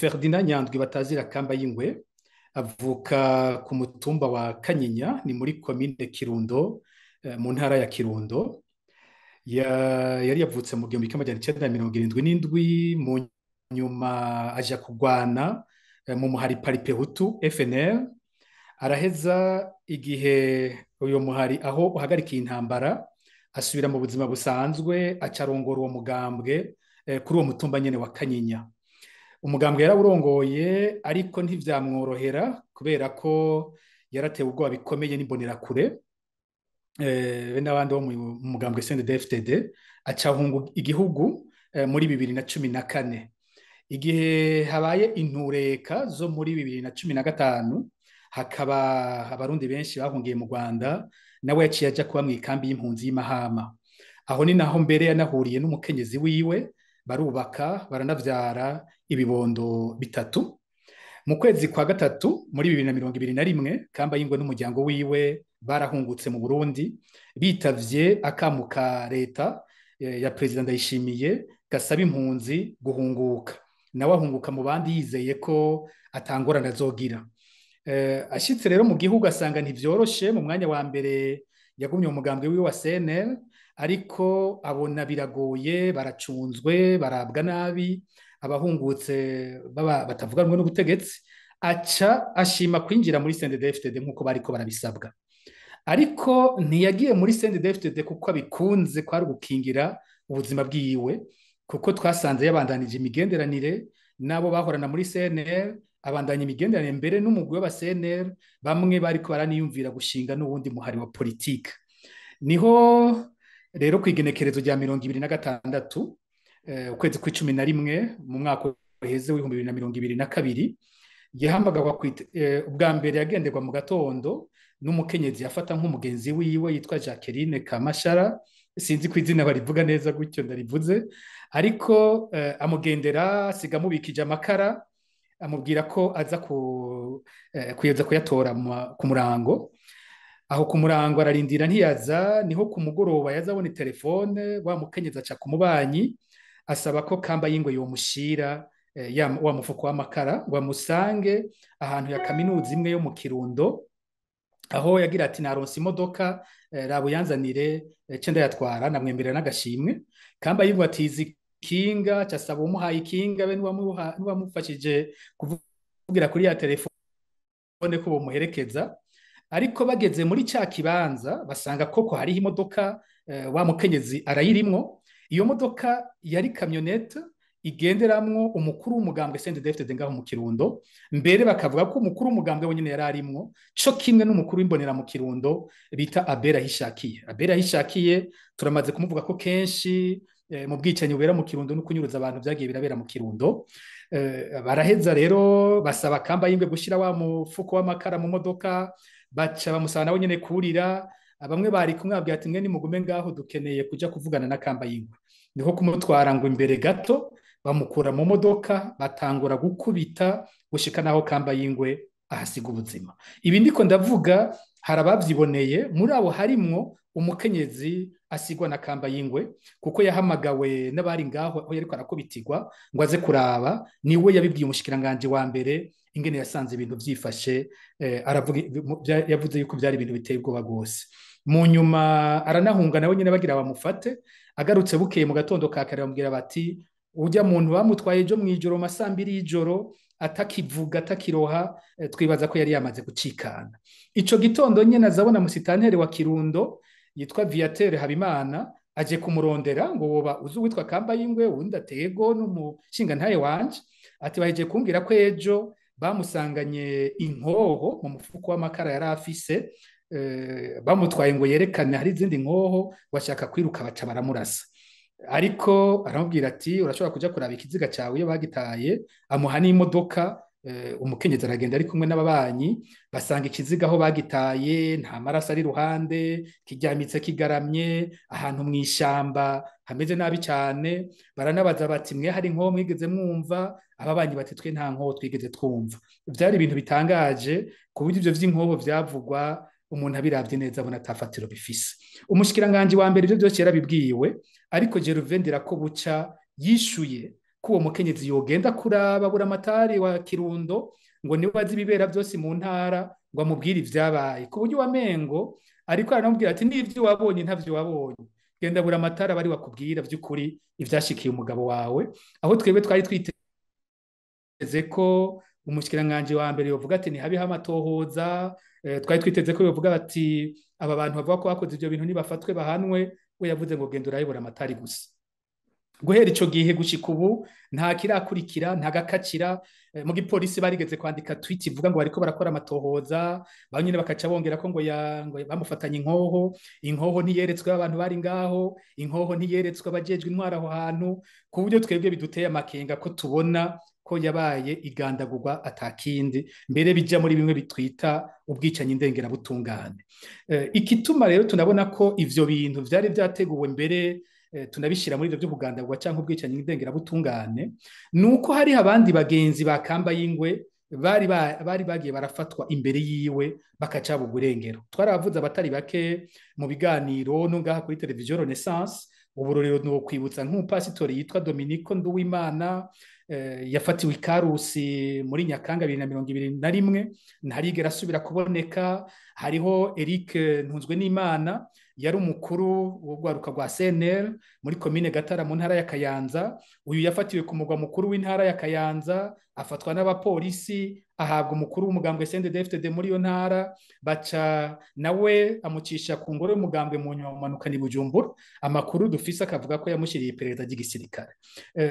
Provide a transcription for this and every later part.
Ferdinand Nyandwi batazira Kamba y'Ingwe avuka ku mutumba wa Kanyinya, ni muri komine Kirundo, mu ntara ya Kirundo. Yari yavutse mu 1977, mu nyuma aja kugwana mu muhari Paripehutu FNL. Araheza igihe uyo muhari aho uhagarikiye intambara, asubira mu buzima busanzwe, acarongora uwo mugambwe kuri uwo mutumba nyene wa Kanyinya. Umugambwe yarawurongoye, ariko ntivyamworohera kubera ko yaratewe ubwoba bikomeye n'imbonerakure be n'abandi bo mu mugambwe CNDD-FDD, acahunga igihugu muri 2014. Igihe habaye intureka zo muri 2015, hakaba abarundi benshi bahungiye mu Rwanda, nawe yaciye aja kuba mw'ikambi y'impunzi y'Imahama. Aho ni naho mbere yanahuriye n'umukenyezi wiwe, barubaka, baranavyara ibibondo bitatu. Mu kwezi kwa gatatu muri 2021, Kamba y'Ingwe n'umuryango wiwe barahungutse mu Burundi, bitavye akamu ka leta ya Perezida Ndayishimiye gasaba impunzi guhunguka. Nawe ahunguka mu bandi yizeye ko atangorane azogira. Ashitse rero mu gihugu asanga ntivyoroshe. Mu mwanya wa mbere yagumye mu mugambwe wiwe wa CNL, ariko abona biragoye, baracunzwe, barabwa nabi, abahungutse baba batavuga rumwe n'ubutegetsi, aca ashima kwinjira muri CNDD-FDD nk'uko bariko barabisabwa. Ariko ntiyagiye muri CNDD-FDD kuko abikunze, kwari gukingira ubuzima bwiwe, kuko twasanze yabandanije imigenderanire n'abo bahorana muri CNL, abandanya imigenderanire mbere n'umugwi w'aba CNL, bamwe bariko baraniyumvira gushinga n'uwundi muhari wa politike. Niho rero kw'igenekerezo rya 26 ukwezi kw'icumi na rimwe mu mwaka uheze w'2022, yahamagagwa ubwa mbere yagenderwa mu gatondo n'umukenyezi yafata nk'umugenzi wiwe yitwa Jacqueline Kamashara, sinzi ko izina barivuga neza gutyo ndarivuze, ariko amugendera asiga amubikije amakara, amubwira ko aza kuyeza kuyatora ku murango. Aho ku murango ararindira ntiyaza. Niho ku mugoroba yaza abona telefone, wa mukenyezi aca ku mubanyi asaba ko Kamba y'Ingwe yomushira wa mufuko w'amakara ngo amusange ahantu ya kaminuza imwe yo mu Kirundo, aho yagira ati: "Naronse imodoka, raba uyanzanire ce ndayatwara, namwemerera n'agashimwe." Kamba y'Ingwe atiza ikinga, casaba umuhaye ikinga be n'uwamufashije kuvugira kuri ya telefone ko bomuherekeza. Ariko bageze muri ca kibanza basanga koko hariho imodoka, wa mukenyezi arayirimwo. Iyo modoka yari kamyonete igenderamwo umukuru w'umugambwe CNDD-FDD ngaho mu Kirundo, mbere bakavuga ko umukuru w'umugambwe wenyene yari arimwo, co kimwe n'umukuru w'imbonera mu Kirundo bita Abera Hishakiye. Abera Hishakiye turamaze kumuvuga ko kenshi mu bwicanyi bubera mu Kirundo no kunyuruza abantu vyagiye birabera mu Kirundo. Baraheza rero basaba Kamba y'Ingwe gushira wa mufuko w'amakara mu modoka, baca bamusaba nawe nyene kurira. Bamwe bari kumwe babwira ati: "Mwe nimugume ngaho, dukeneye kuja kuvugana na Kamba y'Ingwe." Niho kumutwara ngo imbere gato, bamukura mu modoka, batangura gukubita gushika naho Kamba y'Ingwe ahasiga ubuzima. Ibi ndiko ndavuga hari abavyiboneye, muri abo harimwo umukenyezi asigwa na Kamba y'Ingwe, kuko yahamagawe n'abari ngaho aho yariko arakubitirwa ngo aze kuraba. Niwe yabibwiye umushikiranganje wa mbere ingene yasanze ibintu vyifashe. Aravuga, yavuze yuko byari ibintu biteye ubwoba rwose. Mu nyuma aranahunga nawe nyene bagira bamufate. Agarutse bukeye mu gatondo ka kare, bamubwira bati: "Ujya muntu bamutwaye ejo mw'ijoro mu masambiri y'ijoro, atakivuga, atakiroha, twibaza ko yari yamaze gucikana." Ico gitondo nyene azabona musitanteri wa Kirundo yitwa Viateur Habimana aje kumurondera ngo: "Woba uzi uwitwa Kamba y'Ingwe?" Uwundi atego n'umushingantahe wanje, ati: "Bahejeje kumbwira ko ejo bamusanganye inkoho mu mufuko w'amakara yari afise, bamutwaye ngo yerekane hari izindi nkoho, bashaka kwiruka baca baramurasa." Ariko aramubwira ati: "Urashobora kuja kuraba ikiziga cawe iyo bagitaye." Amuha n'imodoka. Umukenyezi aragenda ari kumwe n'ababanyi, basanga ikiziga aho bagitaye, nta maraso ari iruhande, kiryamitse kigaramye ahantu mw'ishamba hameze nabi cyane. Baranabaza bati: "Mwe hari nko mwigeze mwumva?" Ababanyi bati: "Twe nta nkoho twigeze twumva." Byari ibintu bitangaje, ku buryo ivyo vy'inkoho vyavugwa umuntu abiravye neza abona atafatiro bifise. Umushikiranganji wa mbere ivyo byose yarabibwiwe, ariko Gervais Ndirakobuca yishuye ko uwo mukenyezi yogenda kuraba Buramatari wa Kirundo ngo niwe azi ibibera byose mu ntara, ngo amubwire ivyabaye, ku buryo wamengo ariko aramubwira ati n'ivyo wabonye ntavyo wabonye, genda Buramatari abari wakubwira vy'ukuri ivyashikiye umugabo wawe. Aho twebwe twari twiteze ko umushikiranganji wa mbere yovuga ati ntihabeho amatohoza, twari twiteze ko yovuga ati aba bantu bavuga ko bakoze ivyo bintu nibafatwe bahanwe, we yavuze ngo genda urabe Buramatari gusa. Guhera ico gihe gushika ubu nta kirakurikira, nta gakacira. Mu gipolisi barigeze kwandika tweet ivuga ngo bariko barakora amatohoza, banyine bakaca bongera ko ngo bamufatanye inkoho, inkoho ntiyeretswe abantu bari ngaho, inkoho ntiyeretswe abajejwe intwara aho hantu, ku buryo twebwe biduteye amakenga ko tubona ko yabaye igandagurwa atakindi, mbere bija muri bimwe bitwita ubwicanyi ndengerabutungane. Ikituma rero tunabona ko ivyo bintu vyari vyateguwe mbere tunabishira muri ivyo byo kugandagurwa canke ubwicanyi ndengerabutungane, nuko hari abandi bagenzi ba Kamba y'Ingwe bari bagiye barafatwa imbere yiwe bakaca buburengero. Twaravuze abatari bake mu biganiro no ngaha kuri televiziyo Renaissance. Uburorero no kwibutsa nk'umupasitori yitwa Dominico Nduwimana, yafatiwe ikarusi muri Nyakanga 2021, ntarigera asubira kuboneka. Hariho Eric Ntunzwe n'Imana yari umukuru w'urwaruka rwa CNL muri komine Gatara mu ntara ya Kayanza. Uyu yafatiwe ku mugwa mukuru w'intara ya Kayanza, afatwa n'abapolisi, ahabwa umukuru w'umugambwe CNDD-FDD muri iyo ntara, baca nawe amucisha ku ngoro y'umugambwe mu nyuma amanukana i Bujumbura. Amakuru dufise akavuga ko yamushyiriye iperereza ry'igisirikare.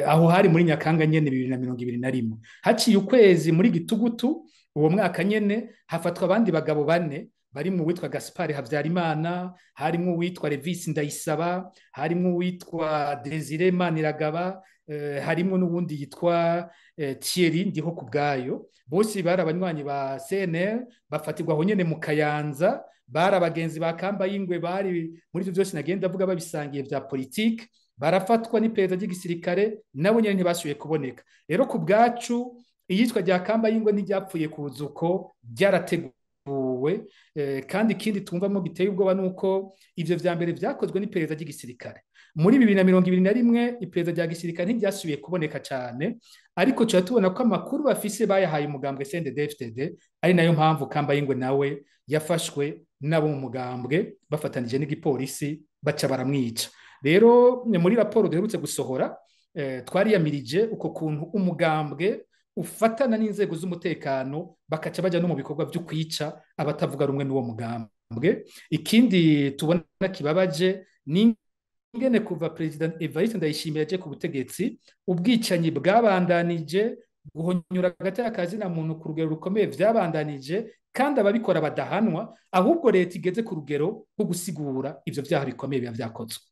Aho hari muri Nyakanga nyene 2021. Haciye ukwezi muri Gitugutu uwo mwaka nyene hafatwa abandi bagabo bane barimo uwitwa Gaspard Havyarimana, harimo uwitwa Levis Ndayisaba, harimo uwitwa Desire Maniragaba, harimo n'uwundi yitwa Thierry Ndiho kubwayo. Bose bari abanywanyi ba CNL, bafatirwa aho nyene mu Kayanza, bari abagenzi ba Kamba y'Ingwe, bari muri ivyo byose nagenda avuga babisangiye vya politique, barafatwa n'iperereza ry'igisirikare, nabo nyene ntibasubiye kuboneka. Rero ku bwacu iyitwa rya Kamba y'Ingwe ntiryapfuye kuzuko, ryarateguwe. Kandi ikindi twumvamo giteye ubwoba nuko ivyo vya mbere vyakozwe n'iperereza ry'igisirikare. Muri 2021 iperereza rya gisirikare ntiryasubiye kuboneka cyane, ariko tuba tubona ko amakuru bafise bayahaye umugambwe CNDD-FDD, ari nayo mpamvu Kamba y'Ingwe nawe yafashwe nabo mu mugambwe bafatanije n'igipolisi baca baramwica. Rero muri raporo duherutse gusohora, twariyamirije uko kuntu umugambwe ufatana n'inzego z'umutekano bakaca baja no mu bikorwa byo kwica abatavuga rumwe n'uwo mugambwe. Ikindi tubona kibabaje ni ingene kuva President Evariste Ndayishimiye aje ku butegetsi, ubwicanyi bwabandanije, guhonyura hagati y'akazi na muntu ku rugero rukomeye vyabandanije, kandi ababikora badahanwa, ahubwo leta igeze ku rugero rwo gusigura ivyo vyaha bikomeye biba vyakozwe.